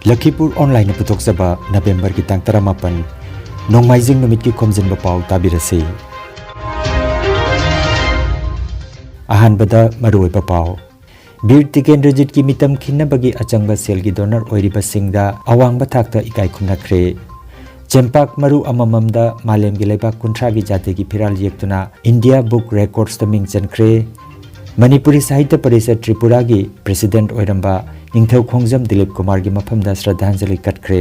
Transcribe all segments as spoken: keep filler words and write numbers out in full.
ꯂꯈꯤꯄꯨꯔ ꯑꯣꯟꯂꯥꯏꯟꯅ ꯄꯨꯊꯣꯛꯆꯕ ꯅꯕꯦꯝꯕꯔꯒꯤ ꯇꯥꯡ ꯇꯔꯥꯃꯥꯄꯟ, ꯅꯣꯡꯃꯥꯏꯖꯤꯡ ꯅꯨꯃꯤꯠꯀꯤ ꯈꯣꯝꯖꯤꯟꯕ ꯄꯥꯎ ꯇꯥꯕꯤꯔꯁꯤ꯫ ꯑꯍꯥꯟꯕꯗ ꯃꯔꯨꯑꯣꯏꯕ ꯄꯥꯎ꯫ ꯕꯤꯔ ꯇꯤꯀꯦꯟꯗ꯭ꯔꯖꯤꯠꯀꯤ ꯃꯤꯇꯝ ꯈꯤꯟꯅꯕꯒꯤ ꯑꯆꯪꯕ ꯁꯦꯜꯒꯤ ꯗꯣꯅꯔ ꯑꯣꯏꯔꯤꯕꯁꯤꯡꯗ ꯑꯋꯥꯡꯕ ꯊꯥꯛꯇ ꯏꯀꯥꯏ ꯈꯨꯝꯅꯈ꯭ꯔꯦ꯫ ꯆꯦꯡꯄꯥꯛ ꯃꯔꯨ ꯑꯃꯃꯝꯗ ꯃꯥꯂꯦꯝꯒꯤ ꯂꯩꯕꯥꯛ ꯀꯨꯟꯊ꯭ꯔꯥꯒꯤ ꯖꯥꯇꯤꯒꯤ ꯐꯤꯔꯥꯜ ꯌꯦꯛꯇꯨꯅ ꯏꯟꯗꯤꯌꯥ ꯕꯨꯛ ꯔꯦꯀꯣꯔꯗꯁꯇ ꯃꯤꯡ ꯆꯟꯈ꯭ꯔꯦ꯫ ꯃꯅꯤꯄꯨꯔꯤ ꯁꯥꯍꯤꯇ꯭ꯌ ꯄꯔꯤꯁꯠ ꯇ꯭ꯔꯤꯄꯨꯔꯥꯒꯤ ꯄ꯭ꯔꯦꯁꯤꯗꯦꯟꯠ ꯑꯣꯏꯔꯝꯕ ꯅꯤꯡꯊꯧ ꯈꯣꯡꯖꯝ ꯗꯤꯂꯤꯞ ꯀꯨꯃꯥꯔꯒꯤ ꯃꯐꯝꯗ ꯁ꯭ꯔꯗꯥꯟꯖꯂꯤ ꯀꯠꯈ꯭ꯔꯦ꯫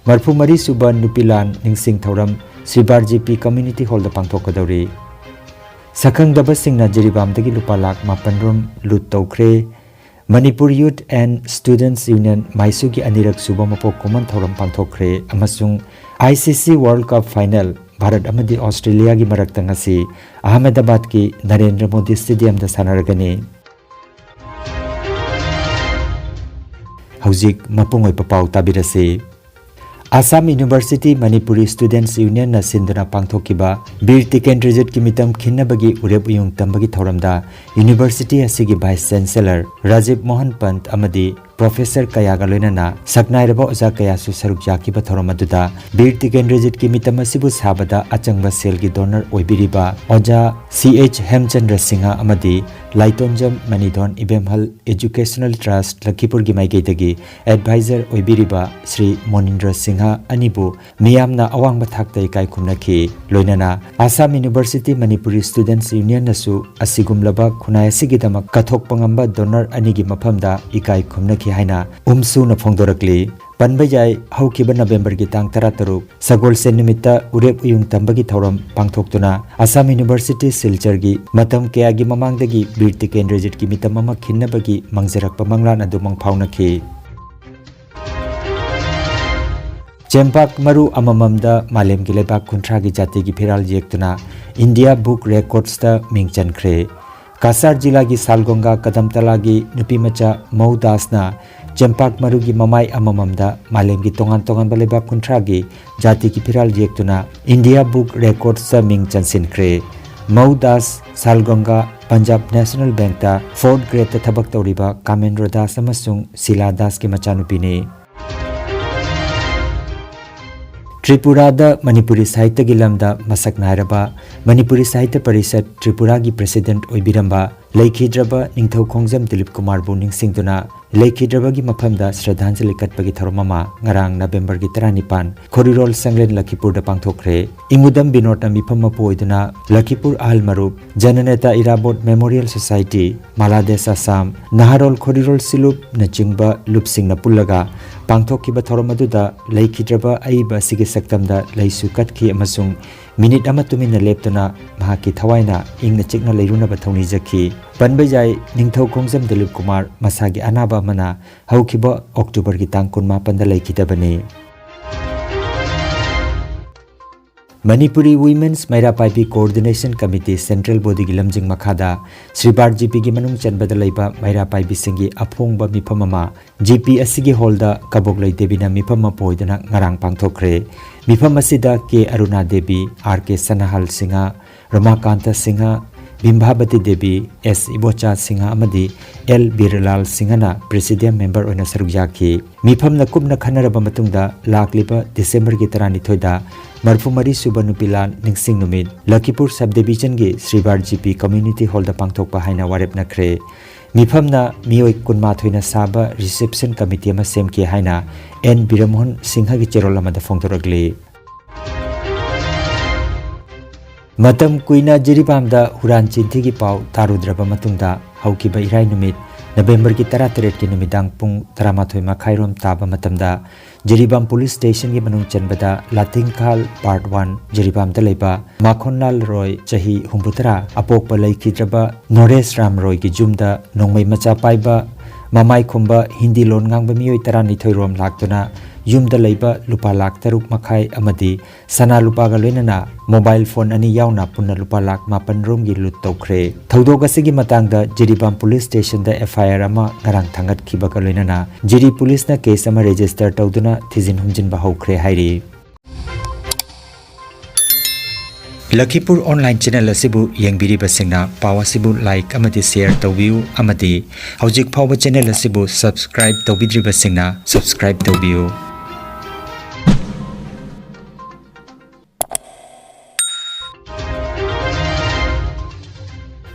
ꯃꯔꯐꯨ ꯃꯔꯤ ꯁꯨꯕ ꯅꯨꯄꯤ ꯂꯥꯟ ꯅꯤꯡꯁꯤꯡ ꯊꯧꯔꯝ ꯁꯤꯕꯥꯔ ꯖꯤ ꯄꯤ ꯀꯝꯃ꯭ꯌꯨꯅꯤꯇꯤ ꯍꯣꯜꯗ ꯄꯥꯡꯊꯣꯛꯀꯗꯧꯔꯤ꯫ ꯁꯛꯈꯪꯗꯕꯁꯤꯡꯅ ꯖꯤꯔꯤꯕꯥꯝꯗꯒꯤ ꯂꯨꯄꯥ ꯂꯥꯈ ꯃꯥꯄꯟ ꯔꯣꯝ ꯂꯨꯠ ꯇꯧꯈ꯭ꯔꯦ꯫ ꯃꯅꯤꯄꯨꯔ ꯌꯨꯠ ꯑꯦꯟ ꯁ꯭ꯇꯨꯗꯦꯟꯠꯁ ꯌꯨꯅꯤꯌꯟ ꯃꯥꯏꯁꯨꯒꯤ ꯑꯅꯤꯔꯛ ꯁꯨꯕ ꯃꯄꯣꯛ ꯀꯨꯝꯑꯣꯟ ꯊꯧꯔꯝ ꯄꯥꯡꯊꯣꯛꯈ꯭ꯔꯦ ꯑꯃꯁꯨꯡ ꯑꯥꯏ ꯁꯤ ꯁꯤ ꯋꯥꯔꯜꯗ ꯀꯞ ꯐꯥꯏꯅꯦꯜ ꯚꯥꯔꯠ ꯑꯃꯗꯤ ꯑꯣꯁꯇ꯭ꯔꯦꯂꯤꯌꯥꯒꯤ ꯃꯔꯛꯇ ꯉꯁꯤ ꯑꯍꯃꯦꯗꯕꯥꯗꯀꯤ ꯅꯔꯦꯟꯗ꯭ꯔ ꯃꯣꯗꯤ ꯁ꯭ꯇꯦꯗꯤꯌꯝꯗ ꯁꯥꯟꯅꯔꯒꯅꯤ꯫ ꯍꯧꯖꯤꯛ ꯃꯄꯨꯡ ꯑꯣꯏꯕ ꯄꯥꯎ ꯇꯥꯕꯤꯔꯁꯤ꯫ ꯑꯁꯥꯝ ꯌꯨꯅꯤꯚꯔꯁꯤꯇꯤ ꯃꯅꯤꯄꯨꯔꯤ ꯁ꯭ꯇꯨꯗꯦꯟꯠꯁ ꯌꯨꯅꯤꯌꯟꯅ ꯁꯤꯟꯗꯨꯅ ꯄꯥꯡꯊꯣꯛꯈꯤꯕ ꯕꯤꯔ ꯇꯤꯀꯦꯟꯗ꯭ꯔꯖꯤꯠꯀꯤ ꯃꯤꯇꯝ ꯈꯤꯟꯅꯕꯒꯤ ꯎꯔꯦꯞ ꯎꯌꯨꯡ ꯇꯝꯕꯒꯤ ꯊꯧꯔꯝꯗ ꯌꯨꯅꯤꯚꯔꯁꯤꯇꯤ ꯑꯁꯤꯒꯤ ꯚꯥꯏꯁ ꯆꯦꯟꯁꯦꯂꯔ ꯔꯥꯖꯤꯕ ꯃꯣꯍꯟ ꯄꯟꯠ ꯑꯃꯗꯤ ꯄ꯭ꯔꯣꯐꯦꯁꯔ ꯀꯌꯥꯒ ꯂꯣꯏꯅꯅ ꯁꯛꯅꯥꯏꯔꯕ ꯑꯣꯖꯥ ꯀꯌꯥꯁꯨ ꯁꯔꯨꯛ ꯌꯥꯈꯤꯕ ꯊꯧꯔꯝ ꯑꯗꯨꯗ ꯕꯤꯔ ꯇꯤꯀꯦꯟꯗ꯭ꯔꯖꯤꯠꯀꯤ ꯃꯤꯇꯝ ꯑꯁꯤꯕꯨ ꯁꯥꯕꯗ ꯑꯆꯪꯕ ꯁꯦꯜꯒꯤ ꯗꯣꯅꯔ ꯑꯣꯏꯕꯤꯔꯤꯕ ꯑꯣꯖꯥ ꯁꯤ ꯑꯩꯆ ꯍꯦꯝꯆꯟꯗ꯭ꯔ ꯁꯤꯡꯍ ꯑꯃꯗꯤ ꯂꯥꯏꯇꯣꯟꯖꯝ ꯃꯅꯤꯗꯣꯟ ꯏꯕꯦꯝꯍꯜ ꯑꯦꯖꯨꯀꯦꯁꯅꯦꯜ ꯇ꯭ꯔꯁꯠ ꯂꯈꯤꯄꯨꯔꯒꯤ ꯃꯥꯏꯀꯩꯗꯒꯤ ꯑꯦꯗꯚꯥꯏꯖꯔ ꯑꯣꯏꯕꯤꯔꯤꯕ ꯁ꯭ꯔꯤ ꯃꯣꯅꯤꯟꯗ꯭ꯔ ꯁꯤꯡꯍ ꯑꯅꯤꯕꯨ ꯃꯤꯌꯥꯝꯅ ꯑꯋꯥꯡꯕ ꯊꯥꯛꯇ ꯏꯀꯥꯏ ꯈꯨꯝꯅꯈꯤ꯫ ꯂꯣꯏꯅꯅ ꯑꯁꯥꯝ ꯌꯨꯅꯤꯚꯔꯁꯤꯇꯤ ꯃꯅꯤꯄꯨꯔꯤ ꯁ꯭ꯇꯨꯗꯦꯟꯠꯁ ꯌꯨꯅꯤꯌꯟꯅꯁꯨ ꯑꯁꯤꯒꯨꯝꯂꯕ ꯈꯨꯟꯅꯥꯏ ꯑꯁꯤꯒꯤꯗꯃꯛ ꯀꯠꯊꯣꯛꯄ ꯉꯝꯕ ꯗꯣꯅꯔ ꯑꯅꯤꯒꯤ ꯃꯐꯝꯗ ꯏꯀꯥꯏ ꯈꯨꯝꯅꯈꯤ ꯍꯥꯏꯅ ꯎꯝꯁꯨꯅ ꯐꯣꯡꯗꯣꯔꯛꯂꯤ꯫ ꯄꯟꯕ ꯌꯥꯏ, ꯍꯧꯈꯤꯕ ꯅꯕꯦꯝꯕꯔꯒꯤ ꯇꯥꯡ ꯇꯔꯥꯇꯔꯨꯛ, ꯁꯒꯣꯜꯁꯦꯟ ꯅꯨꯃꯤꯠꯇ ꯎꯔꯦꯞ ꯎꯌꯨꯡ ꯇꯝꯕꯒꯤ ꯊꯧꯔꯝ ꯄꯥꯡꯊꯣꯛꯇꯨꯅ ꯑꯁꯥꯝ ꯌꯨꯅꯤꯚꯔꯁꯤꯇꯤ ꯁꯤꯜꯆꯔꯒꯤ ꯃꯇꯝ ꯀꯌꯥꯒꯤ ꯃꯃꯥꯡꯗꯒꯤ ꯕꯤꯔ ꯇꯤꯀꯦꯟꯗ꯭ꯔꯖꯤꯠꯀꯤ ꯃꯤꯇꯝ ꯑꯃ ꯈꯤꯟꯅꯕꯒꯤ ꯃꯪꯖꯔꯛꯄ ꯃꯪꯂꯥꯟ ꯑꯗꯨ ꯃꯪ ꯐꯥꯎꯅꯈꯤ꯫ ꯆꯦꯡꯄꯥꯛ ꯃꯔꯨ ꯑꯃꯃꯝꯗ ꯃꯥꯂꯦꯝꯒꯤ ꯂꯩꯕꯥꯛ ꯀꯨꯟꯊ꯭ꯔꯥꯒꯤ ꯖꯥꯇꯤꯒꯤ ꯐꯤꯔꯥꯜ ꯌꯦꯛꯇꯨꯅ ꯏꯟꯗꯤꯌꯥ ꯕꯨꯛ ꯔꯦꯀꯣꯔꯗꯁꯇ ꯃꯤꯡ ꯆꯟꯈ꯭ꯔꯦ꯫ ꯀꯥꯁꯥꯔ ꯖꯤꯂꯥꯒꯤ ꯁꯥꯜꯒꯣꯡꯒꯥ ꯀꯗꯝꯇꯂꯥꯒꯤ ꯅꯨꯄꯤꯃꯆꯥ ꯃꯧ ꯗꯥꯁꯅ ꯆꯦꯡꯄꯥꯛ ꯃꯔꯨꯒꯤ ꯃꯃꯥꯏ ꯑꯃꯃꯝꯗ ꯃꯥꯂꯦꯝꯒꯤ ꯇꯣꯉꯥꯟ ꯇꯣꯉꯥꯟꯕ ꯂꯩꯕꯥꯛ ꯀꯨꯟꯊ꯭ꯔꯥꯒꯤ ꯖꯥꯇꯤꯒꯤ ꯐꯤꯔꯥꯜ ꯌꯦꯛꯇꯨꯅ ꯏꯟꯗꯤꯌꯥ ꯕꯨꯛ ꯔꯦꯀꯣꯔꯗꯁꯇ ꯃꯤꯡ ꯆꯟꯁꯤꯟꯈ꯭ꯔꯦ꯫ ꯃꯧ ꯗꯥꯁ ꯁꯥꯜꯒꯣꯡꯒꯥ ꯄꯟꯖꯥꯕ ꯅꯦꯁꯅꯦꯜ ꯕꯦꯡꯛꯇ ꯐꯣꯔꯠ ꯒ꯭ꯔꯦꯗꯇ ꯊꯕꯛ ꯇꯧꯔꯤꯕ ꯀꯥꯃꯦꯟꯗ꯭ꯔꯣ ꯗꯥꯁ ꯑꯃꯁꯨꯡ ꯁꯤꯂꯥ ꯗꯥꯁꯀꯤ ꯃꯆꯥꯅꯨꯄꯤꯅꯤ꯫ ꯇ꯭ꯔꯤꯄꯨꯔꯥꯗ ꯃꯅꯤꯄꯨꯔꯤ ꯁꯥꯍꯤꯇ꯭ꯌꯒꯤ ꯂꯝꯗ ꯃꯁꯛ ꯅꯥꯏꯔꯕ ꯃꯅꯤꯄꯨꯔꯤ ꯁꯥꯍꯤꯇ꯭ꯌ ꯄꯔꯤꯁꯠ ꯇ꯭ꯔꯤꯄꯨꯔꯥꯒꯤ ꯄ꯭ꯔꯦꯁꯤꯗꯦꯟꯠ ꯑꯣꯏꯕꯤꯔꯝꯕ ꯂꯩꯈꯤꯗ꯭ꯔꯕ ꯅꯤꯡꯊꯧ ꯈꯣꯡꯖꯝ ꯗꯤꯂꯤꯞ ꯀꯨꯃꯥꯔꯕꯨ ꯅꯤꯡꯁꯤꯡꯗꯨꯅ ꯂꯩꯈꯤꯗ꯭ꯔꯕꯒꯤ ꯃꯐꯝꯗ ꯁ꯭ꯔꯗꯥꯟꯖꯂꯤ ꯀꯠꯄꯒꯤ ꯊꯧꯔꯝ ꯑꯃ ꯉꯔꯥꯡ ꯅꯕꯦꯝꯕꯔꯒꯤ ꯇꯔꯥꯅꯤꯄꯥꯟ ꯈꯣꯔꯤꯔꯣꯜ ꯁꯪꯂꯦꯟ ꯂꯈꯤꯄꯨꯔꯗ ꯄꯥꯡꯊꯣꯛꯈ꯭ꯔꯦ꯫ ꯏꯪꯉꯨꯗꯝ ꯕꯤꯅꯣꯗꯅ ꯃꯤꯐꯝ ꯃꯄꯨ ꯑꯣꯏꯗꯨꯅ ꯂꯈꯤꯄꯨꯔ ꯑꯍꯜ ꯃꯔꯨꯞ, ꯖꯅꯅꯦꯇꯥ ꯏꯔꯥꯕꯣꯠ ꯃꯦꯃꯣꯔꯤꯌꯦꯜ ꯁꯣꯁꯥꯏꯇꯤ, ꯃꯥꯂꯥꯗꯦꯁ ꯑꯁꯥꯝ, ꯅꯍꯥꯔꯣꯜ ꯈꯣꯔꯤꯔꯣꯜ ꯁꯤꯂꯨꯞꯅꯆꯤꯡꯕ ꯂꯨꯞꯁꯤꯡꯅ ꯄꯨꯜꯂꯒ ꯄꯥꯡꯊꯣꯛꯈꯤꯕ ꯊꯧꯔꯝ ꯑꯗꯨꯗ ꯂꯩꯈꯤꯗ꯭ꯔꯕ ꯑꯏꯕ ꯑꯁꯤꯒꯤ ꯁꯛꯇꯝꯗ ꯂꯩꯁꯨ ꯀꯠꯈꯤ ꯑꯃꯁꯨꯡ ꯃꯤꯅꯤꯠ ꯑꯃ ꯇꯨꯃꯤꯟꯅ ꯂꯦꯞꯇꯨꯅ ꯃꯍꯥꯛꯀꯤ ꯊꯋꯥꯏꯅ ꯏꯪꯅ ꯆꯤꯛꯅ ꯂꯩꯔꯨꯅꯕ ꯊꯧꯅꯤꯖꯈꯤ꯫ ꯄꯟꯕ ꯌꯥꯏ, ꯅꯤꯡꯊꯧ ꯈꯣꯡꯖꯝ ꯗꯤꯂꯤꯞ ꯀꯨꯃꯥꯔ ꯃꯁꯥꯒꯤ ꯑꯅꯥꯕ ꯑꯃꯅ ꯍꯧꯈꯤꯕ ꯑꯣꯛꯇꯣꯕꯔꯒꯤ ꯇꯥꯡ ꯀꯨꯟꯃꯥꯄꯟꯗ ꯂꯩꯈꯤꯗꯕꯅꯤ꯫ Manipuri women's ꯃꯩꯔꯥ ꯄꯥꯏꯕꯤ coordination committee central ꯕꯣꯗꯤꯒꯤ ꯂꯝꯖꯤꯡ ꯃꯈꯥꯗ ꯁ꯭ꯔꯤꯕꯥꯔ ꯖꯤꯄꯤꯒꯤ ꯃꯅꯨꯡ ꯆꯟꯕꯗ ꯂꯩꯕ ꯃꯩꯔꯥ ꯄꯥꯏꯕꯤꯁꯤꯡꯒꯤ ꯑꯐꯣꯡꯕ ꯃꯤꯐꯝ ꯑꯃ ꯖꯤꯄꯤ ꯑꯁꯤꯒꯤ ꯍꯣꯜꯗ ꯀꯕꯣꯛꯂꯩ ꯗꯦꯕꯤꯅ ꯃꯤꯐꯝ ꯃꯄꯨ ꯑꯣꯏꯗꯨꯅ ꯉꯔꯥꯡ ꯄꯥꯡꯊꯣꯛꯈ꯭ꯔꯦ꯫ ꯃꯤꯐꯝ ꯑꯁꯤꯗ ꯀꯦ ꯑꯔꯨꯅꯥ ꯗꯦꯕꯤ, ꯑꯥꯔ ꯀꯦ ꯁꯅꯥꯍꯜ ꯁꯤꯡꯍ, ꯔꯃꯥꯀꯥꯟꯇ ꯁꯤꯡꯍ, ꯕꯤꯝꯚꯥꯕꯇꯤ ꯗꯦꯕꯤ, ꯑꯦꯁ ꯏꯕꯣꯆꯥ ꯁꯤꯡꯍ ꯑꯃꯗꯤ ꯑꯦꯜ ꯕꯤꯔꯂꯥꯜ ꯁꯤꯡꯍꯅ ꯄ꯭ꯔꯦꯁꯤꯗꯤꯌꯝ ꯃꯦꯝꯕꯔ ꯑꯣꯏꯅ ꯁꯔꯨꯛ ꯌꯥꯈꯤ꯫ ꯃꯤꯐꯝꯅ ꯀꯨꯞꯅ ꯈꯟꯅꯔꯕ ꯃꯇꯨꯡꯗ ꯂꯥꯛꯂꯤꯕ ꯗꯤꯁꯦꯝꯕꯔꯒꯤ ꯇꯔꯥꯅꯤꯊꯣꯏꯗ ꯃꯔꯐꯨ ꯃꯔꯤ ꯁꯨꯕ ꯅꯨꯄꯤ ꯂꯥꯟ ꯅꯤꯡꯁꯤꯡ ꯅꯨꯃꯤꯠ ꯂꯈꯤꯄꯨꯔ ꯁꯕ ꯗꯤꯕꯤꯖꯟꯒꯤ ꯁ꯭ꯔꯤꯕꯥꯔ ꯖꯤꯄꯤ ꯀꯝꯃ꯭ꯌꯨꯅꯤꯇꯤ ꯍꯣꯜꯗ ꯄꯥꯡꯊꯣꯛꯄ ꯍꯥꯏꯅ ꯋꯥꯔꯦꯞꯅꯈ꯭ꯔꯦ꯫ ꯃꯤꯐꯝꯅ ꯃꯤꯑꯣꯏ ꯀꯨꯟꯃꯥꯊꯣꯏꯅ ꯁꯥꯕ ꯔꯤꯁꯦꯞꯁꯟ ꯀꯃꯤꯇꯤ ꯑꯃ ꯁꯦꯝꯈꯤ ꯍꯥꯏꯅ ꯑꯦꯟ ꯕꯤꯔꯃꯣꯍꯟ ꯁꯤꯡꯍꯒꯤ ꯆꯦꯔꯣꯜ ꯑꯃꯗ ꯐꯣꯡꯗꯣꯔꯛꯂꯤ꯫ ꯃꯇꯝ ꯀꯨꯏꯅ ꯖꯤꯔꯤꯕꯥꯝꯗ ꯍꯨꯔꯥꯟ ꯆꯤꯟꯊꯤꯒꯤ ꯄꯥꯎ ꯇꯥꯔꯨꯗ꯭ꯔꯕ ꯃꯇꯨꯡꯗ ꯍꯧꯈꯤꯕ ꯏꯔꯥꯏ ꯅꯨꯃꯤꯠ ꯅꯕꯦꯝꯕꯔꯒꯤ ꯇꯔꯥꯇꯔꯦꯠꯀꯤ ꯅꯨꯃꯤꯗꯥꯡ ꯄꯨꯡ ꯇꯔꯥꯃꯥꯊꯣꯏ ꯃꯈꯥꯏꯔꯣꯝ ꯇꯥꯕ ꯃꯇꯝꯗ ꯖꯤꯔꯤꯕꯥꯝ ꯄꯨꯂꯤꯁ ꯁ꯭ꯇꯦꯁꯟꯒꯤ ꯃꯅꯨꯡ ꯆꯟꯕꯗ ꯂꯥꯊꯤꯡꯈꯥꯜ ꯄꯥꯔꯠ ꯋꯥꯟ ꯖꯤꯔꯤꯕꯥꯝꯗ ꯂꯩꯕ ꯃꯥꯈꯣꯟꯂꯥꯜ ꯔꯣꯏ, ꯆꯍꯤ ꯍꯨꯝꯐꯨꯇꯔꯥ, ꯑꯄꯣꯛꯄ ꯂꯩꯈꯤꯗ꯭ꯔꯕ ꯅꯣꯔꯦꯁ ꯔꯥꯝ ꯔꯣꯏꯒꯤ ꯌꯨꯝꯗ ꯅꯣꯡꯃꯩ ꯃꯆꯥ ꯄꯥꯏꯕ ꯃꯃꯥꯏ ꯈꯨꯝꯕ ꯍꯤꯟꯗꯤ ꯂꯣꯟ ꯉꯥꯡꯕ ꯃꯤꯑꯣꯏ ꯇꯔꯥꯅꯤꯊꯣꯏ ꯔꯣꯝ ꯂꯥꯛꯇꯨꯅ ꯌꯨꯝꯗ ꯂꯩꯕ ꯂꯨꯄꯥ ꯂꯥꯈ ꯇꯔꯨꯛ ꯃꯈꯥꯏ ꯑꯃꯗꯤ ꯁꯅꯥ ꯂꯨꯄꯥꯒ ꯂꯣꯏꯅꯅ ꯃꯣꯕꯥꯏꯜ ꯐꯣꯟ ꯑꯅꯤ ꯌꯥꯎꯅ ꯄꯨꯟꯅ ꯂꯨꯄꯥ ꯂꯥꯈ ꯃꯥꯄꯟ ꯔꯣꯝꯒꯤ ꯂꯨꯠ ꯇꯧꯈ꯭ꯔꯦ꯫ ꯊꯧꯗꯣꯛ ꯑꯁꯤꯒꯤ ꯃꯇꯥꯡꯗ ꯖꯤꯔꯤꯕꯥꯝ ꯄꯨꯂꯤꯁ ꯁ꯭ꯇꯦꯁꯟꯗ ꯑꯦꯐ ꯑꯥꯏ ꯑꯥꯔ ꯑꯃ ꯉꯔꯥꯡ ꯊꯥꯡꯒꯠꯈꯤꯕꯒ ꯂꯣꯏꯅꯅ ꯖꯤꯔꯤ ꯄꯨꯂꯤꯁꯅ ꯀꯦꯁ ꯑꯃ ꯔꯦꯖꯤꯁꯇꯔ ꯇꯧꯗꯨꯅ ꯊꯤꯖꯤꯟ ꯍꯨꯝꯖꯤꯟꯕ ꯍꯧꯈ꯭ꯔꯦ ꯍꯥꯏꯔꯤ꯫ ꯂꯈꯤꯄꯨꯔ ꯑꯣꯟꯂꯥꯏꯟ ꯆꯦꯅꯦꯜ ꯑꯁꯤꯕꯨ ꯌꯦꯡꯕꯤꯔꯤꯕꯁꯤꯡꯅ ꯄꯥꯎ ꯑꯁꯤꯕꯨ ꯂꯥꯏꯛ ꯑꯃꯗꯤ ꯁꯦꯌꯔ ꯇꯧꯕꯤꯌꯨ ꯑꯃꯗꯤ ꯍꯧꯖꯤꯛ ꯐꯥꯎꯕ ꯆꯦꯅꯦꯜ ꯑꯁꯤꯕꯨ ꯁꯕꯁꯀ꯭ꯔꯥꯏꯕ ꯇꯧꯕꯤꯗ꯭ꯔꯤꯕꯁꯤꯡꯅ ꯁꯕꯁꯀ꯭ꯔꯥꯏꯕ ꯇꯧꯕꯤꯌꯨ꯫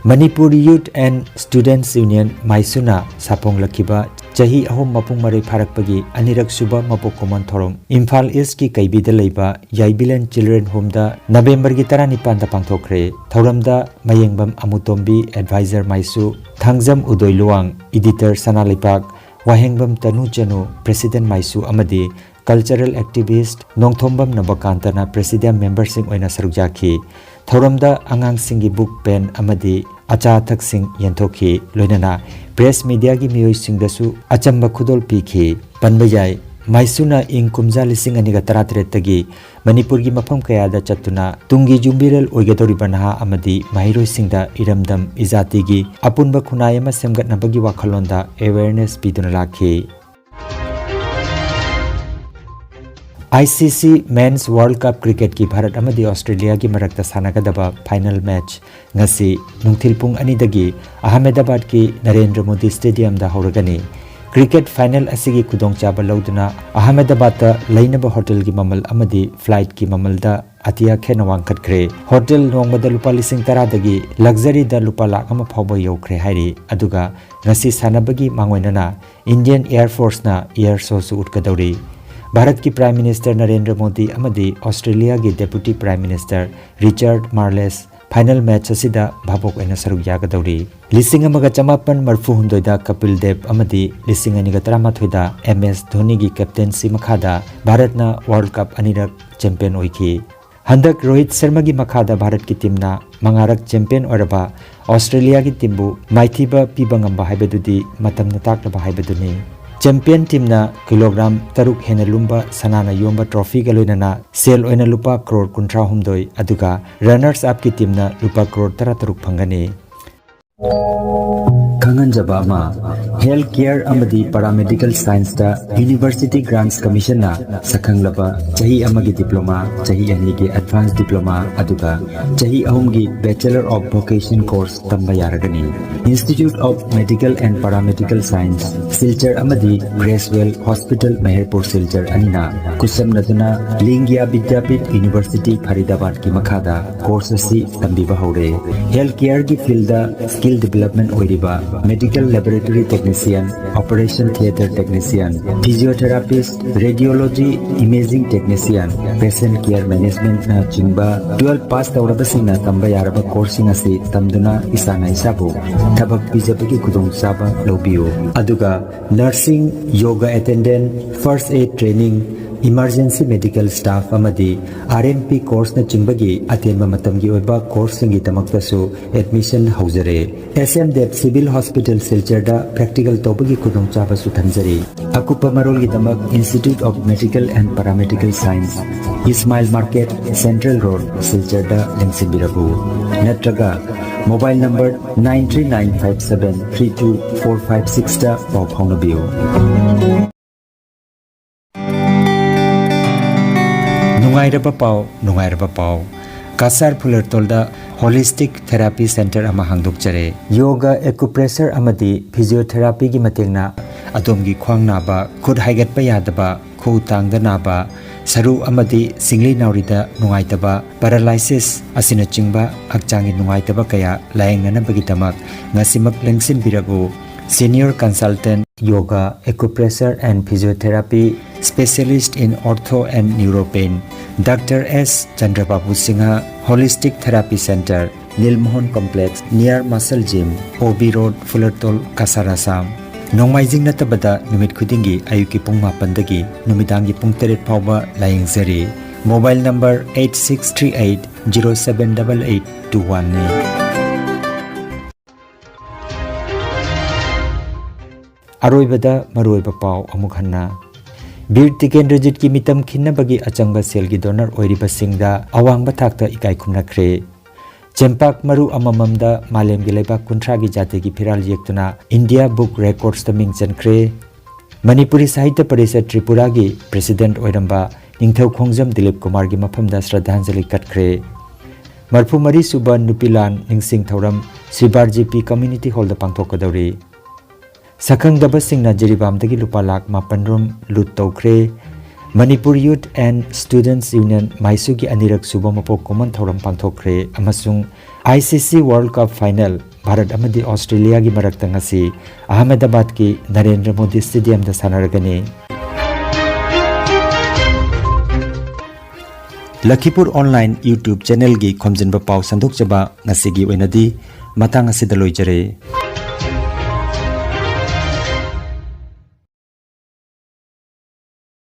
Manipur Youth and Students Union ꯃꯥꯏꯁꯨꯅ ꯁꯥꯐꯣꯡꯂꯛꯈꯤꯕ ꯆꯍꯤ ꯑꯍꯨꯝ ꯃꯄꯨꯡ ꯃꯔꯩ ꯐꯥꯔꯛꯄꯒꯤ ꯑꯅꯤꯔꯛ ꯁꯨꯕ ꯃꯄꯣꯛ ꯀꯨꯝꯑꯣꯟ ꯊꯧꯔꯝ ꯏꯝꯐꯥꯜ ꯏꯁꯀꯤ ꯀꯩꯕꯤꯗ ꯂꯩꯕ ꯌꯥꯏꯕꯤꯂꯦꯟ ꯆꯤꯜꯗ꯭ꯔꯦꯟ ꯍꯣꯝꯗ ꯅꯕꯦꯝꯕꯔꯒꯤ ꯇꯔꯥꯅꯤꯄꯥꯟꯗ ꯄꯥꯡꯊꯣꯛꯈ꯭ꯔꯦ꯫ ꯊꯧꯔꯝꯗ ꯃꯌꯦꯡꯕꯝ ꯑꯃꯨꯇꯣꯝꯕꯤ, ꯑꯦꯗꯚꯥꯏꯖꯔ ꯃꯥꯏꯁꯨ, ꯊꯥꯡꯖꯝ ꯎꯗꯣꯏ ꯂꯨꯋꯥꯡ, ꯏꯗꯤꯇꯔ ꯁꯅꯥ ꯂꯩꯄꯥꯛ, ꯋꯥꯍꯦꯡꯕꯝ ꯇꯅꯨ ꯆꯅꯨ, ꯄ꯭ꯔꯦꯁꯤꯗꯦꯟ ꯃꯥꯏꯁꯨ ꯑꯃꯗꯤ ꯀꯜꯆꯔꯦꯜ ꯑꯦꯛꯇꯤꯚꯤꯁ꯭ꯠ ꯅꯣꯡꯊꯣꯝꯕꯝ ꯅꯕꯀꯥꯟꯇꯅ ꯄ꯭ꯔꯦꯁꯤꯗꯤꯌꯝ ꯃꯦꯝꯕꯔꯁꯤꯡ ꯑꯣꯏꯅ ꯁꯔꯨꯛ ꯌꯥꯈꯤ꯫ ꯊꯧꯔꯝꯗ ꯑꯉꯥꯡꯁꯤꯡꯒꯤ ꯕꯨꯛ, ꯄꯦꯟ ꯑꯃꯗꯤ ꯑꯆꯥ ꯑꯊꯛꯁꯤꯡ ꯌꯦꯟꯊꯣꯛꯈꯤ꯫ ꯂꯣꯏꯅꯅ ꯄ꯭ꯔꯦꯁ ꯃꯤꯗꯤꯌꯥꯒꯤ ꯃꯤꯑꯣꯏꯁꯤꯡꯗꯁꯨ ꯑꯆꯝꯕ ꯈꯨꯗꯣꯜ ꯄꯤꯈꯤ꯫ ꯄꯟꯕ ꯌꯥꯏ, ꯃꯥꯏꯁꯨꯅ ꯏꯪ ꯀꯨꯝꯖꯥ ꯂꯤꯁꯤꯡ ꯑꯅꯤꯒ ꯇꯔꯥꯇꯔꯦꯠꯇꯒꯤ ꯃꯅꯤꯄꯨꯔꯒꯤ ꯃꯐꯝ ꯀꯌꯥꯗ ꯆꯠꯇꯨꯅ ꯇꯨꯡꯒꯤ ꯌꯨꯝꯕꯤꯔꯦꯜ ꯑꯣꯏꯒꯗꯧꯔꯤꯕ ꯅꯍꯥ ꯑꯃꯗꯤ ꯃꯍꯩꯔꯣꯏꯁꯤꯡꯗ ꯏꯔꯝꯗꯝ ꯏꯖꯥꯇꯤꯒꯤ ꯑꯄꯨꯟꯕ ꯈꯨꯟꯅꯥꯏ ꯑꯃ ꯁꯦꯝꯒꯠꯅꯕꯒꯤ ꯋꯥꯈꯜꯂꯣꯟꯗ ꯑꯦꯋꯦꯌꯔꯅꯦꯁ ꯄꯤꯗꯨꯅ ꯂꯥꯛꯈꯤ꯫ ꯑꯥꯏ ꯁꯤ ꯁꯤ ꯃꯦꯟꯁ ꯋꯥꯔꯜꯗ ꯀꯞ ꯀ꯭ꯔꯤꯀꯦꯠꯀꯤ ꯚꯥꯔꯠ ꯑꯃꯗꯤ ꯑꯣꯁꯇ꯭ꯔꯦꯂꯤꯌꯥꯒꯤ ꯃꯔꯛꯇ ꯁꯥꯟꯅꯒꯗꯕ ꯐꯥꯏꯅꯦꯜ ꯃꯦꯆ ꯉꯁꯤ ꯅꯨꯡꯊꯤꯜ ꯄꯨꯡ ꯑꯅꯤꯗꯒꯤ ꯑꯍꯃꯦꯗꯕꯥꯗꯀꯤ ꯅꯔꯦꯟꯗ꯭ꯔ ꯃꯣꯗꯤ ꯁ꯭ꯇꯦꯗꯤꯌꯝꯗ ꯍꯧꯔꯒꯅꯤ꯫ ꯀ꯭ꯔꯤꯀꯦꯠ ꯐꯥꯏꯅꯦꯜ ꯑꯁꯤꯒꯤ ꯈꯨꯗꯣꯡꯆꯥꯕ ꯂꯧꯗꯨꯅ ꯑꯍꯃꯦꯗꯕꯥꯗꯇ ꯂꯩꯅꯕ ꯍꯣꯇꯦꯜꯒꯤ ꯃꯃꯜ ꯑꯃꯗꯤ ꯐ꯭ꯂꯥꯏꯠꯀꯤ ꯃꯃꯜꯗ ꯑꯇꯤꯌꯥ ꯈꯦꯠꯅ ꯋꯥꯡꯈꯠꯈ꯭ꯔꯦ꯫ ꯍꯣꯇꯦꯜ ꯅꯣꯡꯃꯗ ꯂꯨꯄꯥ ꯂꯤꯁꯤꯡ ꯇꯔꯥꯗꯒꯤ ꯂꯛꯖꯔꯤꯗ ꯂꯨꯄꯥ ꯂꯥꯈ ꯑꯃ ꯐꯥꯎꯕ ꯌꯧꯈ꯭ꯔꯦ ꯍꯥꯏꯔꯤ꯫ ꯑꯗꯨꯒ ꯉꯁꯤ ꯁꯥꯟꯅꯕꯒꯤ ꯃꯥꯡꯑꯣꯏꯅꯅ ꯏꯟꯗꯤꯌꯟ ꯑꯦꯌꯔ ꯐꯣꯔꯁꯅ ꯑꯦꯌꯔ ꯁꯣꯁꯨ ꯎꯠꯀꯗꯧꯔꯤ꯫ ꯚꯥꯔꯠꯀꯤ ꯄ꯭ꯔꯥꯏꯝ ꯃꯤꯅꯤꯁꯇꯔ ꯅꯔꯦꯟꯗ꯭ꯔ ꯃꯣꯗꯤ ꯑꯃꯗꯤ ꯑꯣꯁꯇ꯭ꯔꯦꯂꯤꯌꯥꯒꯤ ꯗꯦꯄꯨꯇꯤ ꯄ꯭ꯔꯥꯏꯝ ꯃꯤꯅꯤꯁꯇꯔ ꯔꯤꯆꯥꯔꯗ ꯃꯥꯔꯂꯦꯁ ꯐꯥꯏꯅꯦꯜ ꯃꯦꯆ ꯑꯁꯤꯗ ꯚꯥꯕꯣꯛ ꯑꯣꯏꯅ ꯁꯔꯨꯛ ꯌꯥꯒꯗꯧꯔꯤ꯫ ꯂꯤꯁꯤꯡ ꯑꯃꯒ ꯆꯃꯥꯄꯟ ꯃꯔꯐꯨ ꯍꯨꯝꯗꯣꯏꯗ ꯀꯄꯤꯜ ꯗꯦꯕ ꯑꯃꯗꯤ ꯂꯤꯁꯤꯡ ꯑꯅꯤꯒ ꯇꯔꯥꯃꯥꯊꯣꯏꯗ ꯑꯦꯝ ꯑꯦꯁ ꯙꯣꯅꯤꯒꯤ ꯀꯦꯞꯇꯦꯟꯁꯤ ꯃꯈꯥꯗ ꯚꯥꯔꯠꯅ ꯋꯥꯔꯜꯗ ꯀꯞ ꯑꯅꯤꯔꯛ ꯆꯦꯝꯄꯤꯌꯟ ꯑꯣꯏꯈꯤ꯫ ꯍꯟꯗꯛ ꯔꯣꯍꯤꯠ ꯁꯔꯃꯒꯤ ꯃꯈꯥꯗ ꯚꯥꯔꯠꯀꯤ ꯇꯤꯝꯅ ꯃꯉꯥꯔꯛ ꯆꯦꯝꯄꯤꯌꯟ ꯑꯣꯏꯔꯕ ꯑꯣꯁꯇ꯭ꯔꯦꯂꯤꯌꯥꯒꯤ ꯇꯤꯝꯕꯨ ꯃꯥꯏꯊꯤꯕ ꯄꯤꯕ ꯉꯝꯕ ꯍꯥꯏꯕꯗꯨꯗꯤ ꯃꯇꯝꯅ ꯇꯥꯛꯂꯕ ꯍꯥꯏꯕꯗꯨꯅꯤ꯫ ꯆꯦꯝꯄꯤꯌꯟ ꯇꯤꯝꯅ ꯀꯤꯂꯣꯒ꯭ꯔꯥꯝ ꯇꯔꯨꯛ ꯍꯦꯟꯅ ꯂꯨꯝꯕ ꯁꯅꯥꯅ ꯌꯣꯝꯕ ꯇ꯭ꯔꯣꯐꯤꯒ ꯂꯣꯏꯅꯅ ꯁꯦꯜ ꯑꯣꯏꯅ ꯂꯨꯄꯥ ꯀ꯭ꯔꯣꯔ ꯀꯨꯟꯊ꯭ꯔꯥ ꯍꯨꯝꯗꯣꯏ, ꯑꯗꯨꯒ ꯔꯟꯅꯔꯁ ꯑꯞꯀꯤ ꯇꯤꯝꯅ ꯂꯨꯄꯥ ꯀ꯭ꯔꯣꯔ ꯇꯔꯥꯇꯔꯨꯛ ꯐꯪꯒꯅꯤ꯫ ꯈꯪꯍꯟꯖꯕ ꯑꯃ, ꯍꯦꯜꯊ ꯀꯦꯌꯔ ꯑꯃꯗꯤ ꯄꯥꯔꯥꯃꯦꯗꯤꯀꯦꯜ ꯁꯥꯏꯟꯁꯇ ꯌꯨꯅꯤꯚꯔꯁꯤꯇꯤ ꯒ꯭ꯔꯥꯟꯠꯁ ꯀꯃꯤꯁꯟꯅ ꯁꯛꯈꯪꯂꯕ ꯆꯍꯤ ꯑꯃꯒꯤ ꯗꯤꯄ꯭ꯂꯣꯃꯥ, ꯆꯍꯤ ꯑꯅꯤꯒꯤ ꯑꯦꯗꯚꯥꯟꯁ ꯗꯤꯄ꯭ꯂꯣꯃꯥ, ꯑꯗꯨꯒ ꯆꯍꯤ ꯑꯍꯨꯝꯒꯤ ꯕꯦꯆꯦꯂꯔ ꯑꯣꯐ ꯚꯣꯀꯦꯁꯟ ꯀꯣꯔꯁ ꯇꯝꯕ ꯌꯥꯔꯒꯅꯤ꯫ Institute of Medical and Paramedical Science, Silchar ꯑꯃꯗꯤ ꯒ꯭ꯔꯦꯁꯋꯦꯜ ꯍꯣꯁꯄꯤꯇꯥꯜ, ꯃꯍꯦꯔꯄꯨꯔ, ꯁꯤꯜꯆꯔ ꯑꯅꯤꯅ ꯈꯨꯠꯁꯝꯅꯗꯨꯅ ꯂꯤꯡꯒꯤꯌꯥ ꯕꯤꯗ꯭ꯌꯥꯄꯤꯊ ꯌꯨꯅꯤꯚꯔꯁꯤꯇꯤ, ꯐꯔꯤꯗꯥꯕꯥꯗꯀꯤ ꯃꯈꯥꯗ ꯀꯣꯔꯁ ꯑꯁꯤ ꯇꯝꯕꯤꯕ ꯍꯧꯔꯦ꯫ ꯍꯦꯜꯊ ꯀꯦꯌꯔꯒꯤ ꯐꯤꯜꯗ ꯁ꯭ꯀꯤꯜ ꯗꯤꯕꯦꯂꯞꯃꯦꯟ ꯑꯣꯏꯔꯤꯕ medical laboratory technician, operation theatre technician, physiotherapist, radiology, imaging technician, patient care ꯃꯦꯅꯦꯖꯃꯦꯟꯠꯅꯆꯤꯡꯕ ꯇꯨꯋꯦꯜꯐ ꯄꯥꯁ ꯇꯧꯔꯕꯁꯤꯡꯅ ꯇꯝꯕ ꯌꯥꯔꯕ ꯀꯣꯔꯁꯁꯤꯡ ꯑꯁꯤ ꯇꯝꯗꯨꯅ ꯏꯁꯥꯅ ꯏꯁꯥꯕꯨ ꯊꯕꯛ ꯄꯤꯖꯕꯒꯤ ꯈꯨꯗꯣꯡꯆꯥꯕ ꯂꯧꯕꯤꯌꯨ꯫ ꯑꯗꯨꯒ nursing, yoga attendant, first aid training, emergency medical staff ꯑꯃꯗꯤ ꯑꯥꯔ ꯑꯦꯝ ꯄꯤ ꯀꯣꯔꯁꯅꯆꯤꯡꯕꯒꯤ ꯑꯇꯦꯟꯕ ꯃꯇꯝꯒꯤ ꯑꯣꯏꯕ ꯀꯣꯔꯁꯁꯤꯡꯒꯤꯗꯃꯛꯇꯁꯨ ꯑꯦꯗꯃꯤꯁꯟ ꯍꯧꯖꯔꯦ꯫ S M Dev civil hospital, ꯁꯤꯜꯆꯔꯗ ꯄ꯭ꯔꯦꯛꯇꯤꯀꯦꯜ ꯇꯧꯕꯒꯤ ꯈꯨꯗꯣꯡꯆꯥꯕꯁꯨ ꯊꯝꯖꯔꯤ꯫ ꯑꯀꯨꯞꯄ ꯃꯔꯣꯜꯒꯤꯗꯃꯛ Institute of Medical and Paramedical Science, Ismail market, central road, ꯁꯤꯜꯆꯔꯗ ꯂꯦꯡꯁꯤꯟꯕꯤꯔꯛꯎ꯫ ꯅꯠꯇ꯭ꯔꯒ mobile number nine three nine five seven three two four five sixꯇ ꯄꯥꯎ ꯐꯥꯎꯅꯕꯤꯌꯨ꯫ ꯅꯨꯡꯉꯥꯏꯔꯕ ꯄꯥꯎ, ꯅꯨꯡꯉꯥꯏꯔꯕ ꯄꯥꯎ꯫ ꯀꯁꯥꯔ ꯐꯨꯂꯔꯇꯣꯜꯗ ꯍꯣꯂꯤꯁꯇꯤꯛ ꯊꯦꯔꯥꯄꯤ ꯁꯦꯟꯇꯔ ꯑꯃ ꯍꯥꯡꯗꯣꯛꯆꯔꯦ꯫ ꯌꯣꯒꯥ, ꯑꯦꯀꯨꯄ꯭ꯔꯦꯁꯔ ꯑꯃꯗꯤ ꯐꯤꯖꯤꯌꯣꯊꯦꯔꯥꯄꯤꯒꯤ ꯃꯇꯦꯡꯅ ꯑꯗꯣꯝꯒꯤ ꯈ꯭ꯋꯥꯡ ꯅꯥꯕ, ꯈꯨꯠ ꯍꯥꯏꯒꯠꯄ ꯌꯥꯗꯕ, ꯈꯨꯎ ꯇꯥꯡꯗ ꯅꯥꯕ, ꯁꯔꯨ ꯑꯃꯗꯤ ꯁꯤꯡꯂꯤ ꯅꯥꯎꯔꯤꯗ ꯅꯨꯡꯉꯥꯏꯇꯕ, ꯄꯦꯔꯥꯂꯥꯏꯁꯤꯁ ꯑꯁꯤꯅꯆꯤꯡꯕ ꯍꯛꯆꯥꯡꯒꯤ ꯅꯨꯡꯉꯥꯏꯇꯕ ꯀꯌꯥ ꯂꯥꯌꯦꯡꯅꯅꯕꯒꯤꯗꯃꯛ ꯉꯁꯤꯃꯛ ꯂꯦꯡꯁꯤꯟꯕꯤꯔꯛꯎ꯫ Senior Consultant Yoga, Acupressure and Physiotherapy, Specialist in Ortho and Neuro Pain, Doctor S Chandrababu Singha, Holistic Therapy Center, Nilmohan Complex, near Muscle Gym, O B Road, Fulertol, Kasar, Assam꯫ ꯅꯣꯡꯃꯥꯏꯖꯤꯡ ꯅꯠꯇꯕꯗ ꯅꯨꯃꯤꯠ ꯈꯨꯗꯤꯡꯒꯤ ꯑꯌꯨꯛꯀꯤ ꯄꯨꯡ ꯃꯥꯄꯟꯗꯒꯤ ꯅꯨꯃꯤꯗꯥꯡꯒꯤ ꯄꯨꯡ ꯇꯔꯦꯠ ꯐꯥꯎꯕ ꯂꯥꯌꯦꯡꯖꯔꯤ꯫ Mobile number eight six three eight zero seven double eight two one ꯅꯤ꯫ ꯑꯔꯣꯏꯕꯗ ꯃꯔꯨꯑꯣꯏꯕ ꯄꯥꯎ ꯑꯃꯨꯛ ꯍꯟꯅ꯫ ꯕꯤꯔ ꯇꯤꯀꯦꯟꯗ꯭ꯔꯖꯤꯠꯀꯤ ꯃꯤꯇꯝ ꯈꯤꯟꯅꯕꯒꯤ ꯑꯆꯪꯕ ꯁꯦꯜꯒꯤ ꯗꯣꯅꯔ ꯑꯣꯏꯔꯤꯕꯁꯤꯡꯗ ꯑꯋꯥꯡꯕ ꯊꯥꯛꯇ ꯏꯀꯥꯏ ꯈꯨꯝꯅꯈ꯭ꯔꯦ꯫ ꯆꯦꯝꯄꯥꯛ ꯃꯔꯨ ꯑꯃꯃꯝꯗ ꯃꯥꯂꯦꯝꯒꯤ ꯂꯩꯕꯥꯛ ꯀꯨꯟꯊ꯭ꯔꯥꯒꯤ ꯖꯥꯇꯤꯒꯤ ꯐꯤꯔꯥꯜ ꯌꯦꯛꯇꯨꯅ India Book Recordsꯇ ꯃꯤꯡ ꯆꯟꯈ꯭ꯔꯦ꯫ ꯃꯅꯤꯄꯨꯔꯤ ꯁꯥꯍꯤꯇ꯭ꯌ ꯄꯔꯤꯁꯠ ꯇ꯭ꯔꯤꯄꯨꯔꯥꯒꯤ president ꯑꯣꯏꯔꯝꯕ ꯅꯤꯡꯊꯧ ꯈꯣꯡꯖꯝ ꯗꯤꯂꯤꯞ ꯀꯨꯃꯥꯔꯒꯤ ꯃꯐꯝꯗ ꯁ꯭ꯔꯗꯥꯟꯖꯂꯤ ꯀꯠꯈ꯭ꯔꯦ꯫ ꯃꯔꯐꯨ ꯃꯔꯤ ꯁꯨꯕ ꯅꯨꯄꯤ ꯂꯥꯟ ꯅꯤꯡꯁꯤꯡ ꯊꯧꯔꯝ ꯁꯤꯕꯥꯔ ꯖꯤ ꯄꯤ Community Hallꯗ ꯄꯥꯡꯊꯣꯛꯀꯗꯧꯔꯤ꯫ ꯁꯛꯈꯪꯗꯕꯁꯤꯡꯅ ꯖꯤꯔꯤꯕꯥꯝꯗꯒꯤ ꯂꯨꯄꯥ ꯂꯥꯈ ꯃꯥꯄꯟ ꯔꯣꯝ ꯂꯨꯠ ꯇꯧꯈ꯭ꯔꯦ꯫ Manipur Youth and Students Union ꯃꯥꯏꯁꯨꯒꯤ ꯑꯅꯤꯔꯛ ꯁꯨꯕ ꯃꯄꯣꯛ ꯀꯨꯝꯑꯣꯟ ꯊꯧꯔꯝ ꯄꯥꯡꯊꯣꯛꯈ꯭ꯔꯦ ꯑꯃꯁꯨꯡ I C C World Cup final Bharat ꯑꯃꯗꯤ ꯑꯣꯁꯇ꯭ꯔꯦꯂꯤꯌꯥꯒꯤ ꯃꯔꯛꯇ ꯉꯁꯤ ꯑꯍꯃꯦꯗꯕꯥꯗꯀꯤ ꯅꯔꯦꯟꯗ꯭ꯔ ꯃꯣꯗꯤ Stadiumꯗ ꯁꯥꯟꯅꯔꯒꯅꯤ꯫ ꯂꯈꯤꯄꯨꯔ Online YouTube channelꯒꯤ ꯈꯣꯝꯖꯤꯟꯕ ꯄꯥꯎ ꯁꯟꯗꯣꯛꯆꯕ ꯉꯁꯤꯒꯤ ꯑꯣꯏꯅꯗꯤ ꯃꯇꯥꯡ ꯑꯁꯤꯗ ꯂꯣꯏꯖꯔꯦ꯫